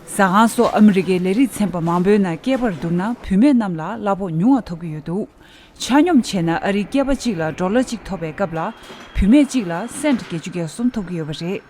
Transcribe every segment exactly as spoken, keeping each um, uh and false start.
ཟ་ཁང་སོགས་ཨ་མི་རི་ཀའི་ལས་རིགས་ཚན་པ་མང་པོའི་ནང་སྐྱེས་པར་བསྡུར་ན་བུད་མེད་རྣམས་ལ་གླ་ཕོགས་ཉུང་བ་ཐོབ་ཀྱི་ཡོད་འདུག་ཆ་སྙོམས་བྱས་ན་ཨ་རིའི་སྐྱེས་པ་གཅིག་ལ་ཌོ་ལར་གཅིག་ཐོབ་པའི་སྐབས་ལ་བུད་མེད་གཅིག་ལ་སེན་ཊི་བརྒྱད་ཅུ་གྱ་གསུམ་ཐོབ་ཀྱི་ཡོད་པ་རེད།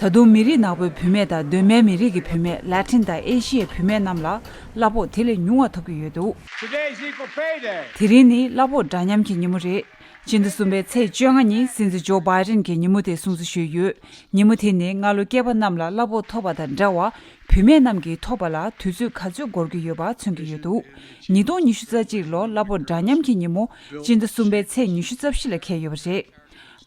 ད་དུང་མི་རིགས་ནག་པོའི་བུད་མེད་དང་གདོད་མའི་མི་རིགས་ཀྱི་བུད་མེད། ལ་ཊིན་དང་ཨེ་ཤི་ཡའི་བུད་མེད་རྣམས་ལ་གླ་ཕོགས་དེ་ལས་ཉུང་བ་ཐོབ་ཀྱི་ཡོད་འདུག Today's equal pay day. དེ་རིང་ནི་གླ་ཕོགས་འདྲ་མཉམ་གྱི་ཉིན་མོ་རེད། སྤྱི་ཟླ་གསུམ་པའི་ཚེས་བཅོ་ལྔ་ཉིན་སྲིད་འཛིན་ཇོ་བྷའི་ཌེན་གྱིས་ཉིན་མོ་དེ་སྲུང་བརྩི་ཞུས་ཡོད། ཉིན་མོ་དེ་ནི་སྔ་ལོ་སྐྱེས་པ་རྣམས་ལ་གླ་ཕོགས་ཐོབ་པ་དང་འདྲ་བར་བུད་མེད་རྣམས་ཀྱིས་ཐོབ་པ་ལ་དུས་ཚོད་ག་ཚོད་འགོར་གྱི་ཡོད་པ་མཚོན་གྱི་ཡོད་འདུག་ཉིས་སྟོང་ཉི་ཤུ་རྩ་གཅིག་ལོ་གླ་ཕོགས་འདྲ་མཉམ་གྱི་ཉིན་མོ་སྤྱི་ཟླ་གསུམ་པའི་ཚེས་ཉི་ཤུ་རྩ་བཞི་ལ་འཁེལ་ཡོད་པ་རེད།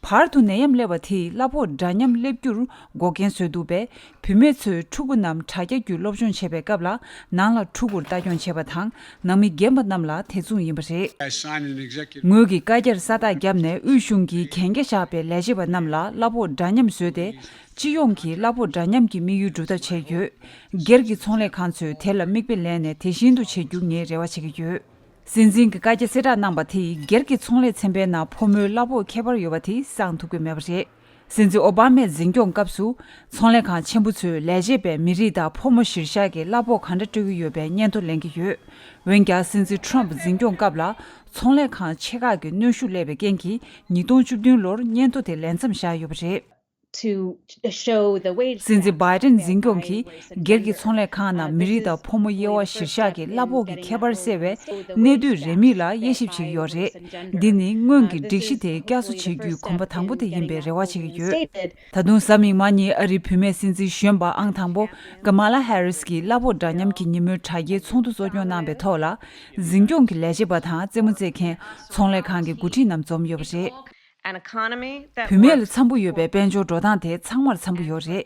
བར་དུ་ནད་ཡམས་སླེབས་པ་དེས་གླ་ཕོགས་འདྲ་མཉམ་སླེབས་རྒྱུར་འགོག་རྐྱེན་བཟོས་འདུག་པས། བུད་མེད་ཚོས་ཕྲུ་གུ་རྣམས་དྲ་རྒྱ་བརྒྱུད་སློབ་སྦྱོང་བྱེད་པའི་སྐབས་ལ་ནང་ལ་ཕྲུ་གུར་ལྟ་སྐྱོང་བྱེད་པ་དང་ནང་མི་རྒན་པ་རྣམས་ལ་དེ་མཚུངས་ཡིན་པ་རེད། I signed an executive ངོས་ཀྱིས་བཀའ་རྒྱར་ས་རྟགས་བརྒྱབ་ནས་དབུས་གཞུང་གིས་གན་རྒྱ་བཞག་པའི་ལས་བྱེད་པ་རྣམས་ལ་གླ་ཕོགས་འདྲ་མཉམ་བཟོས་ཏེ། སྤྱི་ཡོངས་ཀྱི་གླ་ཕོགས་འདྲ་མཉམ་གྱི་དམིགས་ཡུལ་སྒྲུབ་ཐབས་བྱས་ཡོད། སྒེར་གྱི་ཚོང་ལས་ཁང་ཚོས་དེ་ལ་མིག་དཔེ་ལེན་ནས་དེ་བཞིན་དུ་བྱེད་རྒྱུ་ངས་རེ་བ་བྱེད་ཀྱི་ཡོད། སྲིད་འཛིན་གྱི་བཀའ་རྒྱ་གསལ་བསྒྲགས་གནང་པ་དེས་སྒེར་གྱི་ཚོང་ལས་ཚན་པའི་ནང་ཕོ་མོའི་གླ་ཕོགས་ཁྱད་པར་ཡོད་པ་དེ་སངས་ཐུབ་ཀྱི་མེད་པ་རེད། སྲིད་འཛིན་ཨོ་བྷ་མས་འཛིན་སྐྱོང་སྐབས་སུ། ཚོང་ལས་ཁང་ཆེན་པོ་ཚོས་ལས་བྱེད་པས་མི་རིགས་དང་ཕོ་མོ་གཞིར་བཞག་གི་གླ་ཕོགས་ག་འདྲ་སྤྲོད་ཀྱི་ཡོད་པའི་སྙན་ཐོ་ལེན་གྱི་ཡོད། འོན་ཀྱང་སྲིད་འཛིན་ཊམ་ཕ་འཛིན་སྐྱོང་སྐབས་ལ་ཚོང་ལས་ཁང་ཆེ་ཁག་གི་གནོན་ཤུགས་སླེབས་པའི་རྐྱེན་གྱིས་ཉིས་སྟོང་བཅུ་བདུན་ལོར་སྙན་ཐོ་དེ་ལས་མཚམས་བཞག་ཡོད་པ་རེད། To show the wage སྲིད་འཛིན་བྷའི་ཌེན་འཛིན་སྐྱོང་གིས་སྒེར་གྱི་ཚོང་ལས་ཁང་ནང་མི་རིགས་དང་ཕོ་མོ་དབྱེ་བ་གཞིར་བཞག་གི་གླ་ཕོགས་ཀྱི་ཁྱད་པར་སེལ་བའི་གནད་སྡུད་རེའུ་མིག་ལ་དབྱེ་ཞིབ་བྱེད་ཀྱི་ཡོད་རེད། འདི་ནི་སྔོན་གྱི་སྒྲིག་གཞི་དེ་བསྐྱར་གསོ་བྱེད་རྒྱུའི་གོམ་པ་དང་པོ་དེ་ཡིན་པའི་རེ་བ་བྱེད་ཀྱི་ཡོད། ད་དུང་གཟའ་མིག་དམར་ཉིན་ཨ་རིའི་བུད་མེད་སྲིད་འཛིན་གཞོན་པ་ཨང་དང་པོ་ཀ་མ་ལ་ཧེ་རིས་ཀྱིས་གླ་ཕོགས་འདྲ་མཉམ་གྱི་ཉིན་མོའི་དྲ་རྒྱའི་ཚོགས་འདུ་གཙོ་སྐྱོང་གནང་པའི་ཐོག་ལ། འཛིན་སྐྱོང་གི་ལས་བྱེད་པ་དང་རྩེད་མོ་རྩེད་མཁན་ཚོང་ལས་ཁང་གི་འགོ་ཁྲིད་རྣམས་འཛོམས་ཡོད་པ་རེད། An economy that བུད་མེད་ལ་འཚམ་པོ་ཡོད་པའི་དཔལ་འབྱོར་འགྲོ་སྟངས་དེ་ཚང་མར་འཚམ་པོ་ཡོད་རེད།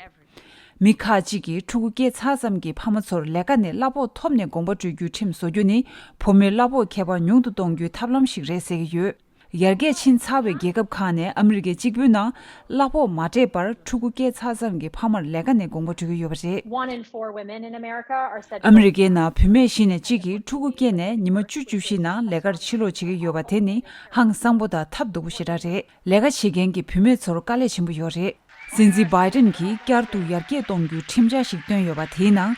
མི་ཁག་ཅིག་གིས་ཕྲུ་གུ་སྐྱེས་ཚར་ཙམ་གྱི་ཕ་མ་ཚོར་ལས་ཀ་ནས་གླ་ཕོགས་ཐོབ་ནས་དགོངས་པ་སྤྲོད་རྒྱུའི་ཁྲིམས་བཟོ་རྒྱུ་ནི་ཕོ་མོའི་གླ་ཕོགས་ཁྱད་པར་ཉུང་དུ་གཏོང་རྒྱུའི་ཐབས་ལམ་ཞིག་རེད་ཟེར་གྱི་ཡོད། ཡར་རྒྱས་ཕྱིན་ཚར་བའི་རྒྱལ་ཁབ་ཁག་ནས་ཨ་མི་རི་ཀའི་གཅིག་པུའི་ནང་གླ་ཕོགས་མ་སྤྲད་པར་ཕྲུ་གུ་སྐྱེས་ཚར་ཙམ་གྱི་ཕ་མར་ལས་ཀ་ནས་དགོངས་པ་སྤྲོད་ཀྱི་ཡོད་པ་རེད། One in four women in America are said ཨ་མི་རི་ཀའི་ནང་བུད་མེད་བཞི་ནས་གཅིག་གིས་ཕྲུ་གུ་སྐྱེས་ནས་ཉི་མ་བཅུ་བཅུ་བཞི་ནང་ལས་ཀར་ཕྱིར་ལོག་བྱེད་ཀྱི་ཡོད་པ་དེ་ནི་ཧང་སངས་པོ་དང་ཐབས་སྡུག་པོ་ཞེ་དྲག་རེད། ལས་ཀ་བྱེད་མཁན་གྱི་བུད་མེད་ཚོར་དཀའ་ལས་ཆེན་པོ་ཡོད་རེད། སྲིད་འཛིན་བྷའི་ཌེན་གྱིས་བསྐྱར་དུ་ཡར་རྒྱས་གཏོང་རྒྱུའི་ཁྲིམས་འཆར་ཞིག་བཏོན་ཡོད་པ་དེའི་ནང་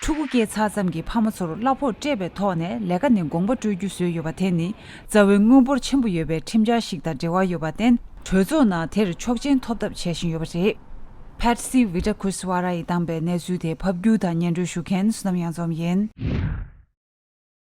ཕྲུ་གུ་སྐྱེས་ཚར་ཙམ་གྱི་ཕ་མ་ཚོར་གླ་ཕོགས་སྤྲད་པའི་ཐོག་ནས་ལས་ཀ་ནས་དགོངས་པ་སྤྲོད་རྒྱུ་བཟོས་ཡོད་པ་དེ་ནི་རྩ་བའི་དངུལ་འབོར་ཆེན་པོ་ཡོད་པའི་ཁྲིམས་འཆར་ཞིག་དང་འབྲེལ་བ་ཡོད་པར་བརྟེན། གྲོས་ཚོགས་ནང་དེར་ཆོག་མཆན་ཐོབ་ཐབས་བྱེད་བཞིན་ཡོད་པ་རེད། Patsy Widakuswara ཡིས་བཏང་པའི་གནས་ཚུལ་དེ་ཕབ་སྒྱུར་དང་སྙན་སྒྲོན་ཞུ་མཁན་བསོད་ནམས་གཡང་འཛོམས་ཡིན།